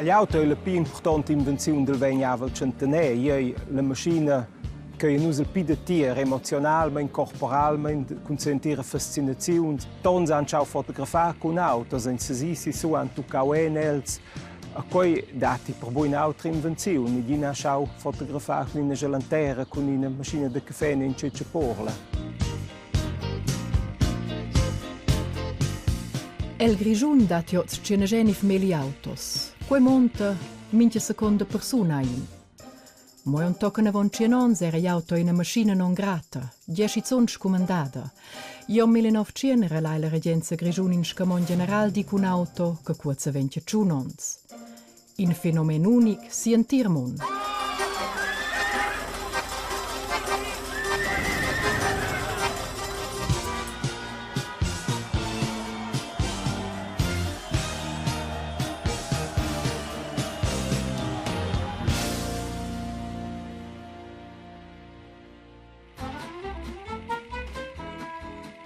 L'auto è la pli impurtonta invenziun del vegnavel tschentaner. Ei la maschina che nus il pli datier emozionalmein, corporalmein, cun sentir fascinaziun. Tons han schau fotografar cun autos, ein sesi sissu, han tuccau en els. A quei datti per bu in'autra invenziun. Negin ha schau fotografar cun ina gelantera, cun ina maschina da caffè ni in tschetschaporla. El Grischun datti oz tschenageniv melli autos. Quei monta mintga secunda persuna in. Mo aunc tochen avon tschien onns era gl'auto ina maschina non grata, gie schizun scumandada. Gl'onn 1900 relai la regenza grischun in scamond general di cun auto che cuoza 21 onns. In fenomen unic sigl entir mund.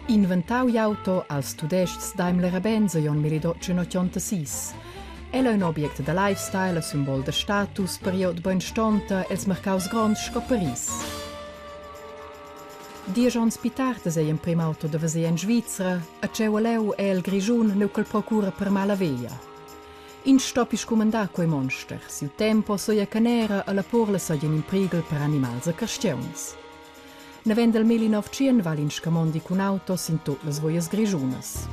Inventau gl'auto als Tudestgs Daimler e Benz egl onn 1886. El ei in object da lifestyle e simbol da status per glieud beinstonta els marcaus gronds sco Paris. Diesch onns pli tard es ei emprem auto da veser en Svizra, e tscheu e leu è el Grischun neu ch'el procura per mala veglia. Ins stoppi scumandar quei monster, siu tempo seia canera e la porla seigien in prighel per animals e carstgauns. Naven dal 1900 val in scamondi cun auto sin tut las voias grischunas.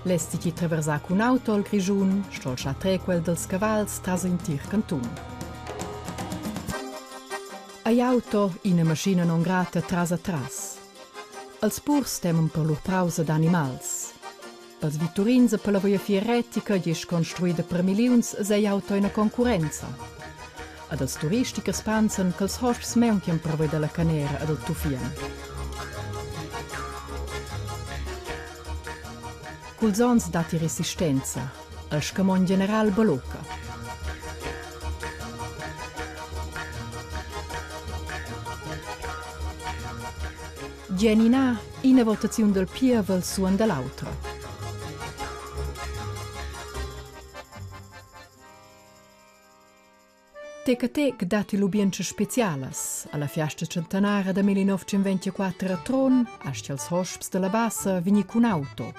Lesti ti traversar cun auto al Grischun, stol schar trer quel dals cavals tras l'entir cantun. Ei auto ina maschina non grata tras a tras. Els purs teman per lur prausa d'animals. Pels vitturins e per la viafier retica gest construida per milliuns sei auto ina concurrenza. Ed els turistichers pensan ch'els hosps maunchian pervia dalla canera e dal tuffien. Culs onns datti resistenza, al scamond general balocca. Gianina, ina votaziun dal pievel suonda l'autra. Tec a tec datti lubientschas specialas. Alla fiasta centenara da 1924 a Tron aschia els hosps dalla Bassa vegni cun auto.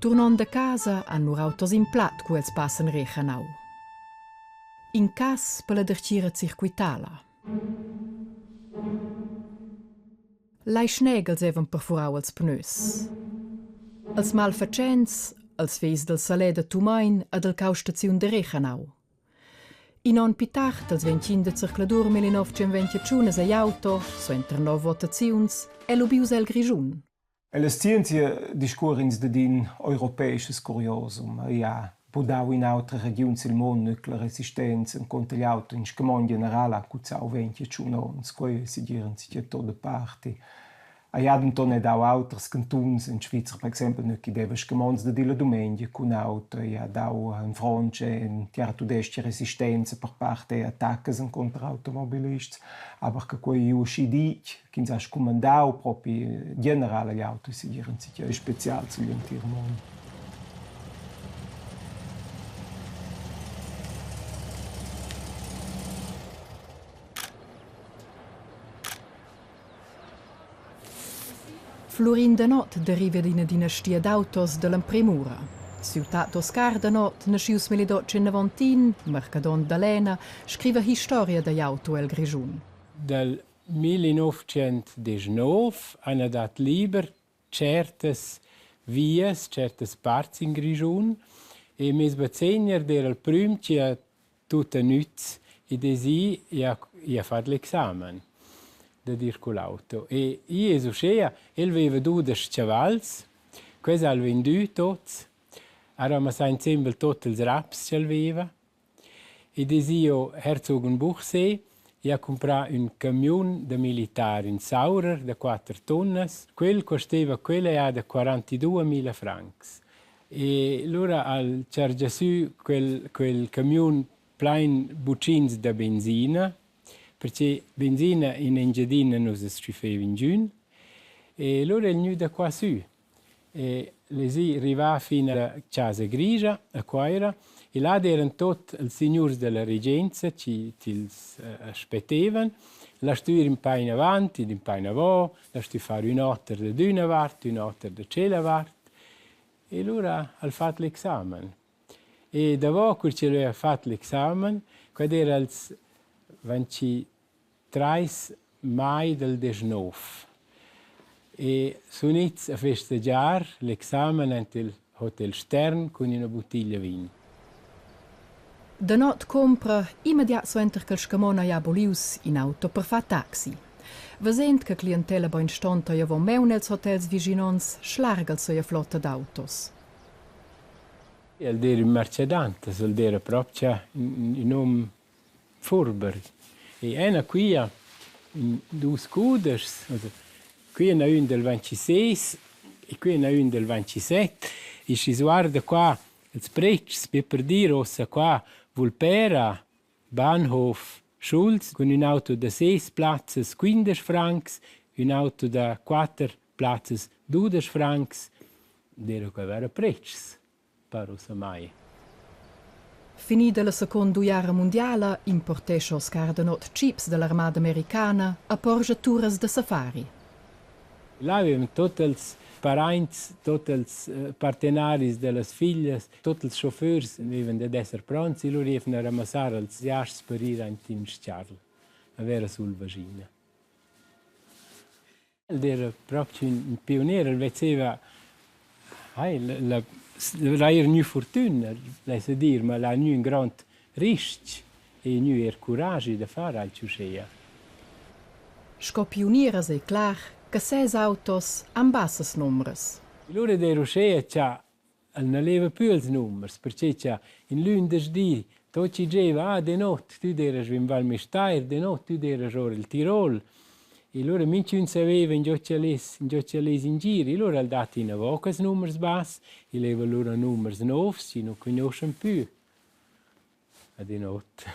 Turnond a casa han lur autos in plat cu els passan Rechenau. In cass per la dertgira circuitala. Lai schnegls evan perfurau els pneus. Els malfatschents, els fegls dal Salè da Tumein e dal caustaziun da Rechenau. In onn pli tard, als 25 da zercladur 1921 es ei auto, suenter nov votaziuns, è lubius el Grischun. Ella scienzia discuorr'ins dad in europeisches curiosum. Ei ha pudau in autra regiun sil mund che la resistenza encunter gl'auter in scamond general ha cuzzau 21 onns. Quei ei segir enzatgei tut aparti. Ei ha denton era dau auters cantuns en Svizra per exempel nua ch'i deva scamonds dad ir la dumengia cun auto. Ei ha dau en Frontscha en Tiaratudestga resistenza per part era attaccas encunter automobilists. Aber che quei ei iu aschi ditg ch'ins ha scumandau propi general agl auto segir enzatgei special sigl entir mund. Flurin Denoth deriva d'ina dinastia d'autos dall'emprem'ura. Siu tat Oscar Denoth, naschius 1891, marcadont da lenna, scriva historia dagl auto el Grischun. Dal 1919 hana dat liber tschertas vias, tschertas parts in Grischun e meis bazegner d'eira il prüm chi ha tut a nüz ed es i e ha i ha fat l'examen dad ir cul auto. E i es uschea, el vaiva dudesch chavals, quels ha'l vendü tuots, ha ramassà insembel tuot ils raps ch'el vaiva Id es io Herzogenbuchsee. I ha cumprà ün camiun da militar, ün Saurer da quatter tonnas. Quel costeva quella jada 42.000 francs. E lura ha'l chargià sü quel quel camiun plain butschins da benzina, perche benzina in Engiadina nu s'es tschüffeva ingün. E lura è'l gnü da qua sü. E L'es i rivà fin a Chasa Grigia a Cuaira e là d'eiran tuot ils signurs da la regenza chi tils aspettevan. L'ha stü ir ün pa inavant ed ün pa inavò, l'ha stü far ün oter dad üna vart, ün oter da tschella vart e lura ha'l fat l'examen. E davo cur ch'el aveva fat l'examen, quai d'eira als 23 mai dal 19 e sun its a festagiar l'examen aint il Hotel Stern cun üna buttiglia vin. Da not cumpra immediat suenter ch'el scamona ei abolius in auto per far taxi. Vesend che clientella beinstonta ei avon maun els hotels vischinonts, slarga el sia flotta d'autos. El d'eira ün marchadant, el d'eira propcha ün hom furber. E ena quia in dus cudeschs, also quia n'ha ün del 26 e quia n'ha ün del 27 e schi's guarda qua ils predschs, be per dir uossa qua Vulpera, Bahnhof, Schulz cun ün auto da ses plazzas 15 francs, ün auto da quatter plazzas 12 francs, d'eira quai vaira predschs. Per ussa mai. Finida la secunda uiara mundiala importescha Oscar Denoth chips dall'armada americana a porscher turas da safari. Là avevan tut ils paraints, tut ils partenaris dellas figlias, tut ils chauffeurs avevan dad esser pronts e lur ievan a ramassar els giasts per ir aint in s-charl a vera sulvaschina. El era propcha ün pionier, el vezzeva hai la la eir gnü furtüna, lessa dir, ma el ha gnü ün grond ris-ch e gnü eir curaschi da far alch uschea. Sco piunier es ei clar che ses autos han bassas numbras. Lura d'eira uschea cha El na leva pü ils numers, perche cha in lündeschdi tuot chi giaiva: «Ah, de not tü d'eiras vi in Val Müstair, de not tü d'eiras our il Tirol». E lura minchün saveva ingio ch'el es, ingio ch'el es in gir. E lura ha'l dat inavo quels numers bass e leva lura numers nouvs chi nu cugnuoschan pü ad in ot.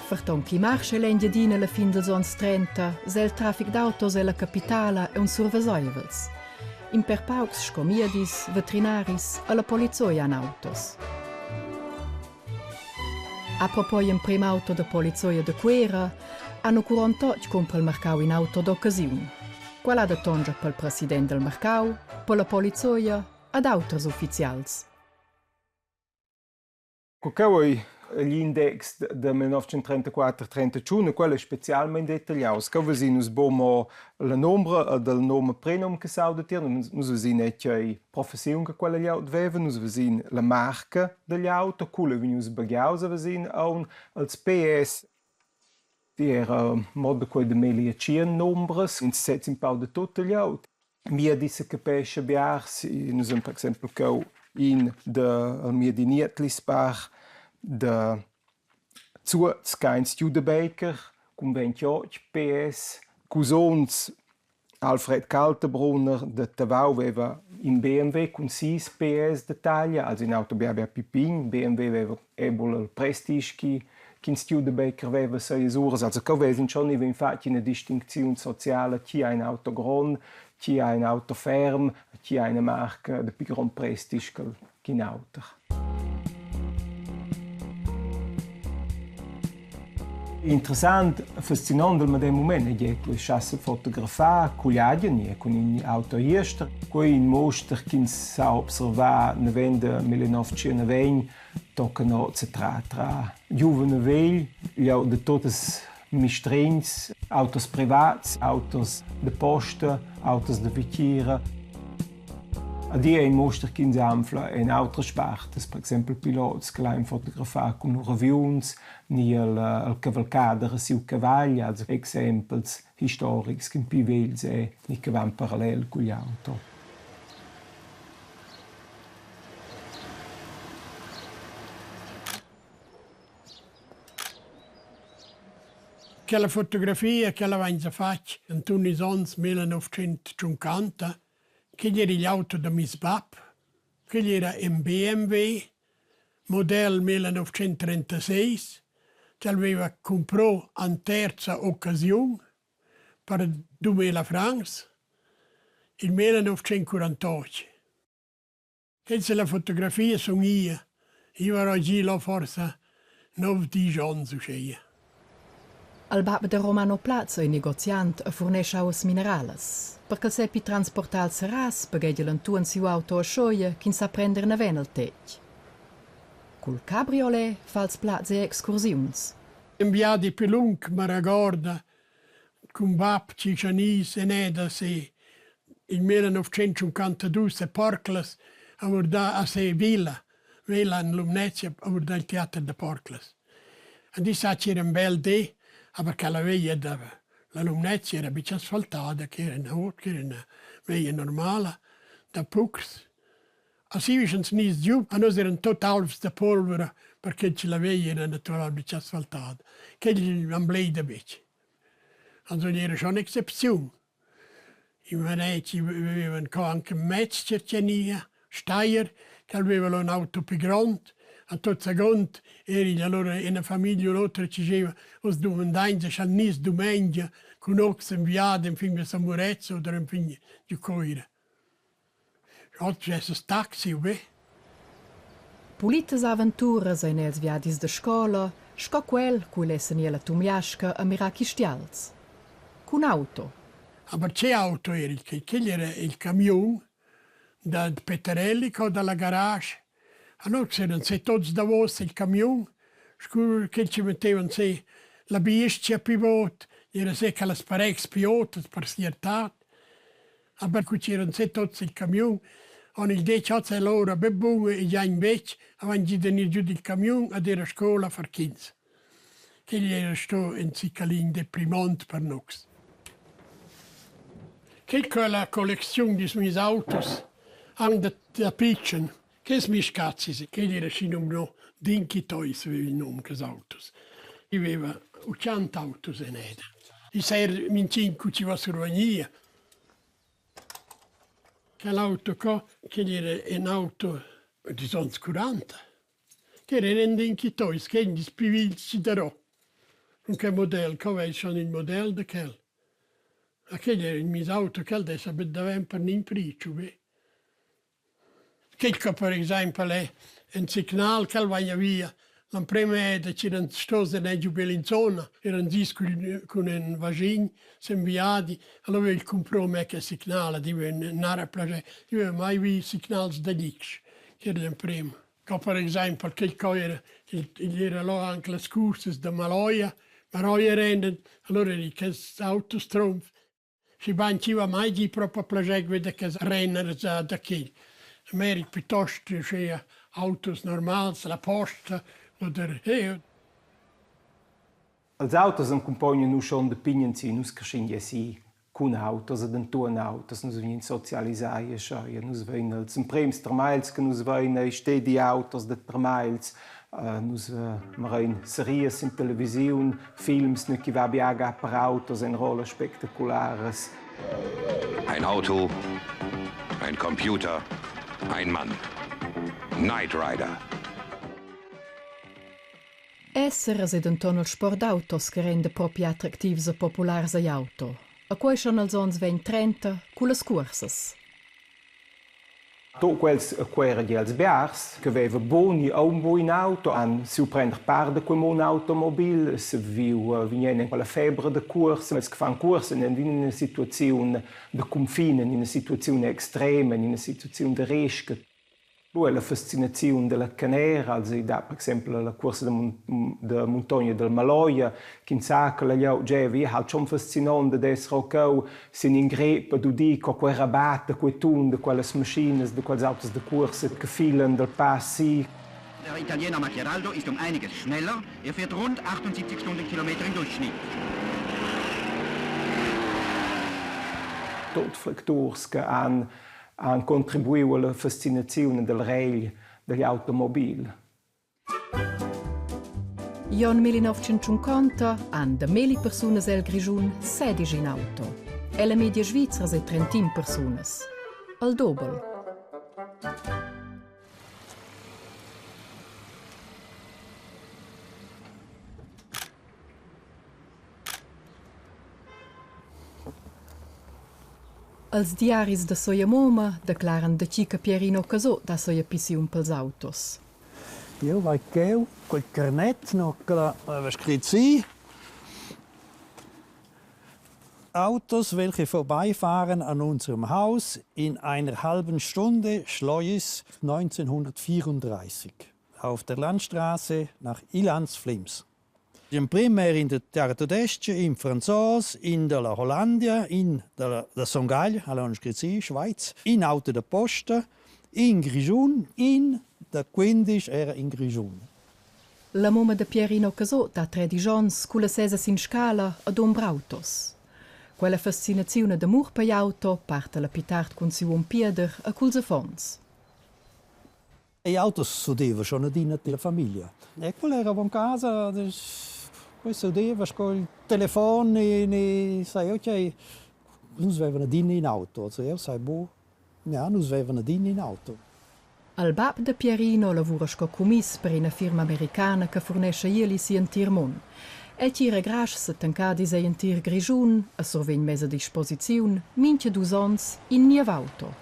Ferton chi marscha l'Engiadina alla fin dels ons 30, sel trafic d'autos ella capitala è un survesaivels. In per paucs sco miedis, veterinaris alla polizia han autos. Apropos emprem auto da polizia da Cuera hanno 48 cumpra il marcau in auto d'occasiun. Quella da tongia pel president del marcau, per la polizia ad auters ufficials. Cheu ei gl'index da 1934-31, quel ei specialmein detagliaus. Cheu vesin nus buca mo la nombra dal num e prenum che s'auda tier, nus vesin era tgei professiun che quella glieud veva, nus vesin la marca dagl auto, culla vegnius baghiaus, vesin aunc els PS. Era mo da quei da meglier tschien nombras, ins sez in pau da tutta glieud. Mia di secapescha biars, nus havein per exempel cheu in da il miedi Nietlispach da Zuoz ch'ein Studebaker cun 28 PS, cusons Alfred Kaltenbrunner da Tavau veva in BMW cun sis PS da taglia, also in auto bia bia pli pign. BMW veva ebol il prestige chi ch'in Studebaker veva sias uras. Also cheu vesan schon i vegn fatg ina distincziun sociala, chi ha in auto grond, chi ha in auto ferm, chi ha ina marca da pli grond prestige ch'in auter. Interessant, fascinant al medem mument è che laschasse fotografar cugl agen e cun in auto jester. Quei in muster ch'ins sa observar naven da 1920 tocca oz tra tra giuven e vegl, jau da totas mistregns, autos privats, autos da posta, autos da vitgira. Adia è in muster ch'ins anfla en autras spartas, per exempel pilots che lain fotografar cun lur aviuns ni el, el cavalcader a siu cavagl, also exempels historics ch'in pli vegls è ni che van parallel cugl auto. Quella fotografia ch'ella vainsa fatg inturn ils ons 1950 Quel era igl auto da meis bap. Quel era ün BMW model 1936 ch'el veva cumprò an terza occasiun. per 2000 francs in 1948. Questa la fotografia sun ia. Io ero gi là forsa nov, disch ons uscheia. Al bab da Romano Plaz ei negoziant e furnescha auas mineralas. Per ch'el seppi transportar ils ras, baghegia el entuorn siu auto a Schoia ch'ins sa prender naven el tetg. Cul cabriolet fa els plaz e excursiuns. In viadi più lung ma regorda cun bab chi chanis en eda se in 1952 a Porclas a vurdà a se Villa, Villa in Lumnezia a vurdà il teater da Porclas. E di sa c'era ün bel di, aber che la veia da la Lumnezia era bic asfaltada, che era üna che era üna veia normala da pucs. A si vischens nis giu, a nus eran tot alvs da polvera, perché che la veia era natural bic asfaltada. Quel ambleida bic. Also era schon excepziun. In Venezi vivevan co anche mezs cerchenia, Steyr, che aveva un auto più grond, a tot second eri allora ina famiglia u l'otra ci diceva os dumandains scha nis dumengia cun ox in viadi fin a San Murezzan oder fin giu Cuira. Oggi es taxi, ubi? Pulitas aventuras ein els viadis da scola, sco quel cu el essan i alla Tumliasca a mirar chistials. Cun auto. Aber che auto era il che? Quel era il camiun da Peterelli co dalla garage. Allora c'eran se tots davos il camiun, scu che ci mettevan se la biestia pi vot, era se che las paregs pi otas per siertad. Aber cu c'eran se tots il camiun, han il detg oz è l'ora be buna e già invec avant gi da gnir giù dil camiun ad ir a scoula a far quints. Quel era sto ün zicalin deprimont per nus. Quel che la collecziun dils meis autos han da, da pitschen, che es meis cazis, quel era schi numno Dinky Toys aveva il num quels autos. I aveva 80 autos in eda. I ser minchin cu ci va survagnia. Quell'auto qua, quel era ün auto dils ons 40. Che era ün Dinky Toys, che ein ils pli vegls chi darò. Cun quel model, co veis schon ün model da quel. A quel era ün meis auto, quel dessa be davent per nin pricio be. Quel che per exaimpel è ün signal ch'el vaia via l'emprema eda ch'eran stos en giu Bellinzona, eran gis cun cun ün vaschin sen viadi, allura el cumprò me quel signal ed i gnara plaschair. Io avevo mai vis signals da glisch, che era l'emprem. Co per exaimpel quel co era, igl era là anche las cursas da Maloja, Maloja Rennen, allura eri quels autos trumf. Schebain chi va mai gì propa plaschair da quels renners da quel. A me eri piuttost uschea autos normals, la posta oder eh. Els autos accumpognan nus schon da pign ensi, nus creschin gia si cun autos ed entuorn autos, nus vegnin socialisai aschia, nus vein els emprems termagls che nus vein ei stedi autos da termagls, nus marein serias in televisiun, films ne chi va biaga per autos en rollas spectacularas. Ein Auto, ein Computer, ein Mann. Knight Rider. Esser es denton il sport d'autos che renda propi attractivs e populars agl auto. A quei schon els onns vegn 30 cullas cuorsas. Tot quels quera els biars che veva bun aunc bu in auto han siu prender part da quei mon automobil, se viu vegnend en quella febra da cuorsa, els che fan cuorsa en ina situaziun da confin, en ina situaziun extrema, en ina situaziun da risc. Lu è la fascinaziun dalla canera, also i dà per exempel la cuorsa da, da muntogna del Maloja, ch'ins sa che la glieud gieva, io halt schon fascinont dad esser cheu sin in grep ad udir co quei rabatta, quei tun da quellas maschinas, da quels autos da cuorsa che filan dal pass si. Der Italiener Macchieraldo ist um einiges schneller. Er fährt rund 78 Stundenkilometer im Durchschnitt. Tot facturs che han, han contribuiu alla fascinaziun del regl degl automobil. Jon 1950 han da melli persunas el Grischun sedisch in auto. Ella media svizra sei 31 persunas. Al dobel. Els diaris da soia moma declaran da chi che Pierino Casò dà soia pissiun pels autos. Jeu vai cheu cul carnet, no ch'ella aveva scrit si. Autos, welche vorbeifahren an unserem Haus in einer halben Stunde Schleus 1934 auf der Landstraße nach Ilanz-Flims. L'emprim era in der tudestga, in franzos, in dalla Hollandia, in dalla da Son Gagl, allora scrit si, Schweiz, in auto da posta, in Grischun, in da 15 era in Grischun. La mumma da Pierino Casot ha tredisch onns culla sesa sin scala ad Umbrautos. Quella fascinaziun ed amur per auto parta la pli tard cun siu um Pieder e culs affons. E autos s'udeva schon adina la famiglia. E quella era avon casa, quei s'udeva sco il telefon ni, ni sai jeu tgei. Nus vevan adina in auto, also jeu sai buc, ja, nus vevan adina in auto. Il bab da Pierino lavura sco cumiss per ina firma americana che furnescha ieli sigl entir mund. El tira graschs e tancadis egl entir Grischun e survegn mess a disposiziun mintga dus onns in niev auto.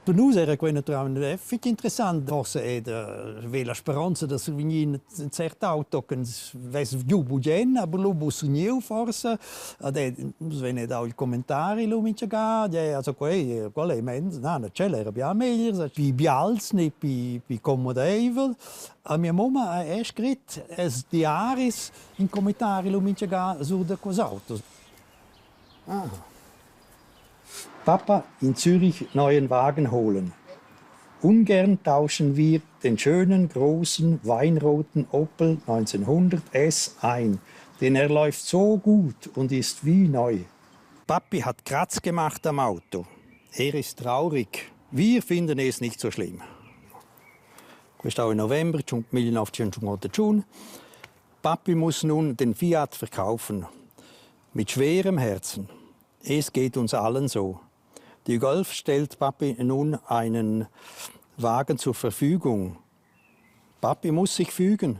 Per nus era quei naturalmein fetg interessant. Forse è da ver la speronza da survegnir in cert auto ch'ins vess giu bugen, aber lu buc surgniu forse. Ad è, nus vein dau il commentari lu mintga ga, also quei, quel ei mens, na, na, tschel era bia megliers, pi bials ni pi, pi commodeivel. A mia mumma ha è scrit els diaris in commentari lu mintga ga sur da quels autos. Ah. Papa in Zürich neuen Wagen holen. Ungern tauschen wir den schönen großen weinroten Opel 1900 S ein, denn er läuft so gut und ist wie neu. Papi hat Kratz gemacht am Auto. Er ist traurig. Wir finden es nicht so schlimm. Questo in November 1981. Papi muss nun den Fiat verkaufen. Mit schwerem Herzen. Es geht uns allen so. Die Golf stellt Papi nun einen Wagen zur Verfügung. Papi muss sich fügen.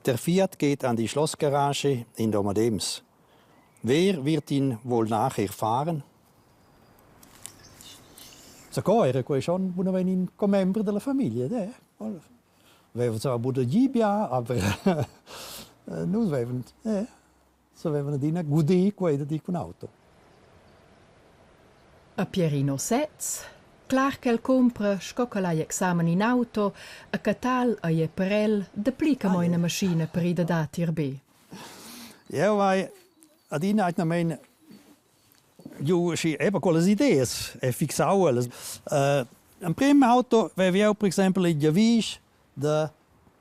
Der Fiat geht an die Schlossgarage in Domadems. Wer wird ihn wohl nachher fahren? Zaco era quei schon bunamein in commember della famiglia, eh? Veva zwar buca gibia, aber nus vevan, eh, savevan adina guder quei da dir cun auto. A Pierino sez, clar ch'el cumpra sco ch'el hagi examen in auto e che tal ei per el dapli che mo ina maschina per ir da dar tier be. Jeu hai adina atgnamein giu schi eben quellas ideas e fixau ellas. Emprem auto vev jeu per exempel il giavisch da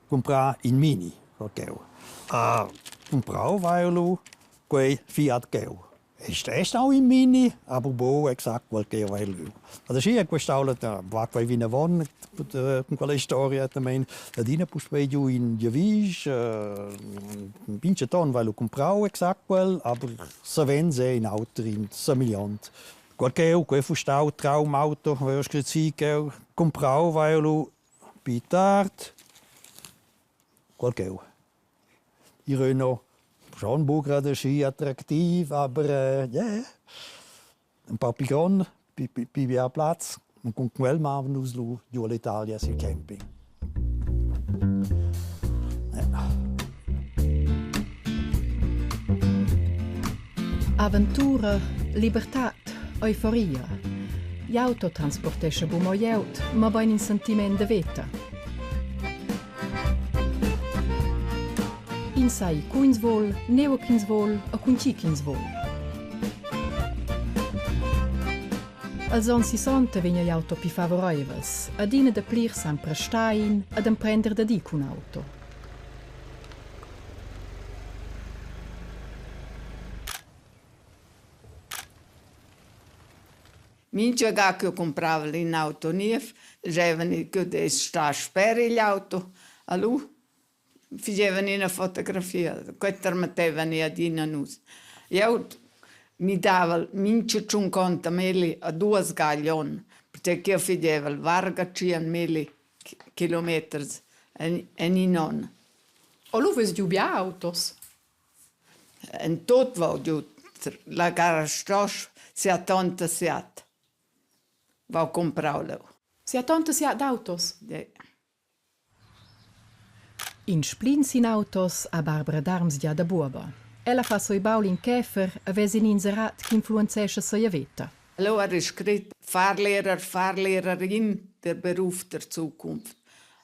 cumprar in Mini cheu. Cumprau vai lu quei Fiat cheu. È stau in Mini, aber buc exact quel ch'jeu hai lu. Also schi è quest'aula va quei vinavon cun quella historia tamein adina puspei giu in giavisch, mintgaton vai lu cumprau exact quel, aber savens è in auter in semigliont. Quel ch'eu, quei fu stau traumauto, avevo scrit si ch'eu cumprau vai lu Pi tard quel ch'eu. Il Renault schon buc grad aschi attractiv, aber yeah, ün pa pi grond, pi pi pi bia plaz. Und cun quel mavan nus lu giu all'Italia sil camping. Ja. Aventura, libertad, euforia. Gl'auto transportescha buc mo glieud, mobein in sentiment da veta. Ins sa ir cu ins vul, nua ch'ins vul e cun tgi ch'ins vul. Els onns sissonta vegn igl auto pli favoreivels, adina dapli san prestar in ed emprender dad ir cun auto. Mincha ga ch'eu cumprava ün auto niev, giaivan ch'eu dess star sper igl auto. Alura fagevan üna fotografia, quai tarmettevan adina nus. Eu midava mincha tschunconta milli a duos ga l'on, perche ch'eu fageva varga tschient kilometers en in on. O lu vess giu bia autos? En tut vau giu la gara stosch. 77 vau comprau leu. 77 autos? Ja. In splin sin autos ha Barbara Darms gia da buoba. Ella fa soi baul in käfer e vesa in inserat ch'influenzescha sia veta. Leu era scrit Fahrlehrer, Fahrlehrerin, der Beruf der Zukunft.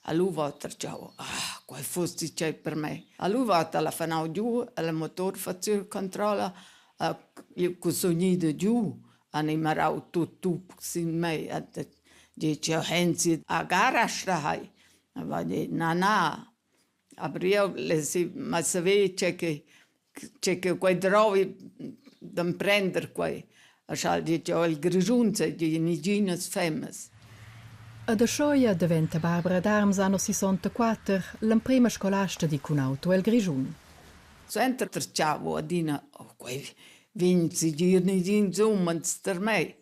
Allura va tergiau, ah, quei fuss tgei per mei. Allura va la fanau giu, alla motorfahrzeugkontrolle, cu sun gnida giu, han i marau tut tup sin mei. Dice, Henzi, a garage hai. Va dit, na, na. Aber io lesi, ma saver che che quei drovi d'emprender quei. Sch'el dice, oh, il Grischun seigi neginas femnas. Ed aschia daventa Barbara Darms anno 64 l'emprema scolasta di cun auto el Grischun. Suenter tertgavo adina, oh, quei vegn segir negins umens ter mei.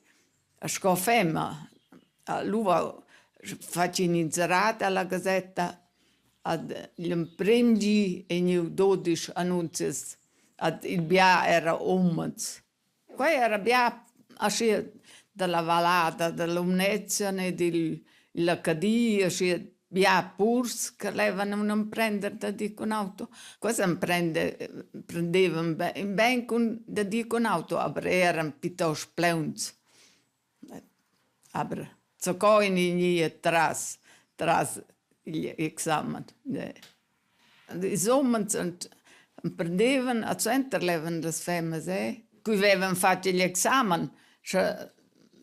Sco femma, lu va fatg in inserat alla gasetta ad gl'emprem gi ei gniu dodisch annunzias ad il bia era umens. Quei era bia aschia dalla vallada da Lumnezia ne dil la Cadi, aschia bia purs che levan emprender dad ir cun auto. Quels emprende prendevan bein cun dad ir cun auto, aber eran plitost plauns. Aber co in gnir tras tras igl examen. Ils umens prendevan a suenter levan las femnas eh. Cu vevan fatg igl examen, sche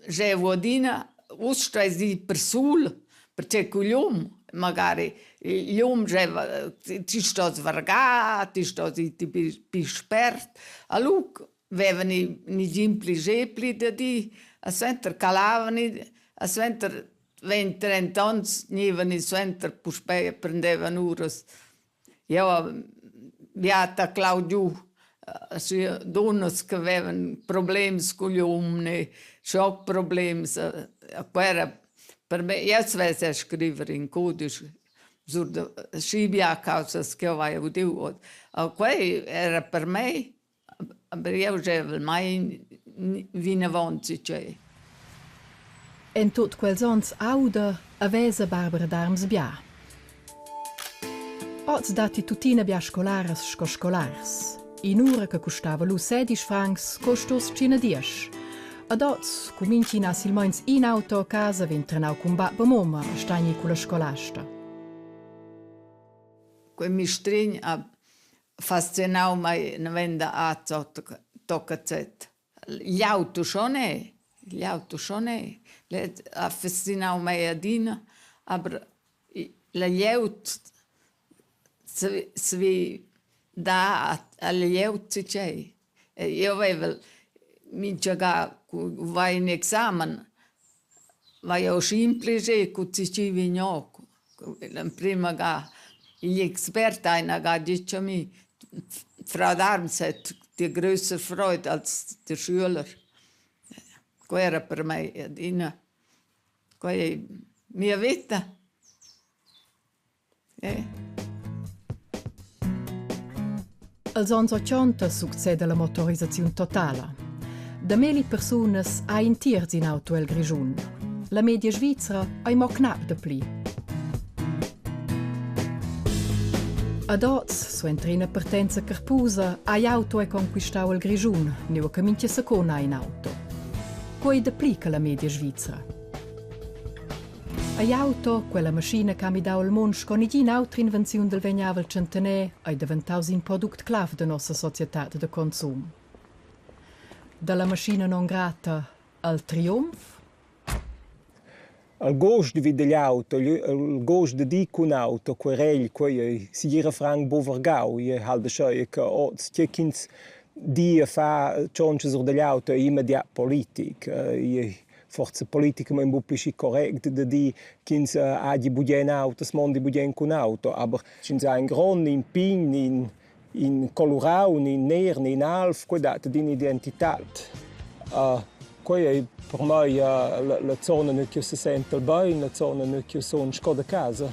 jeu adina uss stai dir persul, perché cugl um magari igl um dscheva ti stos vargar, ti stos ir pli spert. Alura vevani negin pli pli da dir, a suenter calavani, a suenter vegn trent'onns gnivani suenter puspei e prendevan uras. Jeu beata Claudiu sü dunnas che vevan problems cugl um ne schoc-problems a Cuera. Per me jeu svess er scriver in cudisch sur da schi bia causas ch'jeu hai udiu. Quei era per mei Aber jeu schevel mai vinavon tgei. En tut quels onns auda e vesa Barbara Darms bia. Oz datti tuttina bia scolaras sco scolars. In'ura che custava lu sedisch francs costos tschina diesch. Ad oz, cu mintgin ha silmeins in auto a casa, vegn trenau cun bab e mumma e stagni culla scolasta. Quei mistregn ha fascinau mei naven da A tocca Z. Gl'auto schon è, gl'auto schon è. Ha fascinau mei adina, aber la glieud savi dar alla glieud tgei. Jeu vevel mintga ga cu vai in examen vai jeu schi in plascher cu ti vegn ora. L'emprema ga igl expert ha ina ga ditg a mi: «Frau Darms hat die grösser Freude als der Schüler.» Quei era per mei adina quei ei mia veta. Els onns otgonta succeda la motorisaziun totala. Da melli persunas ha in tierz in auto el Grischun. La media svizra ei mo knapp dapli. Ad oz, suenter ina partenza carpusa, ha auto e conquistau il Grischun, nua che mintga secund ha in auto. Quei dapli che la media svizra. Igl auto, quella maschina che ha midau il mund sco negina autra invenziun dil vegnavel tschentaner, ei daventaus in product clav da nossa societad da consum. Dalla maschina non grata al triumf? Il gost vi digl auto, il gost da dir cun auto, quei regl, quei ei segir franc buc vargau. Jeu halda scheu che oz tgei ch'ins di e fa tschontscha sur dagl auto ei immediat politic. Ei forsa politicamaing buc pli schi correct da dir ch'ins hagi bugen autos, mondi bugen cun auto, aber sch'ins ha in grond, in pign, in in colurau, ni in ner, ni in alv, quei dat ad in'identitad. Quei ei per mei la zona nua ch'jeu sesentel bein, la zona nua ch'jeu sun sco da casa.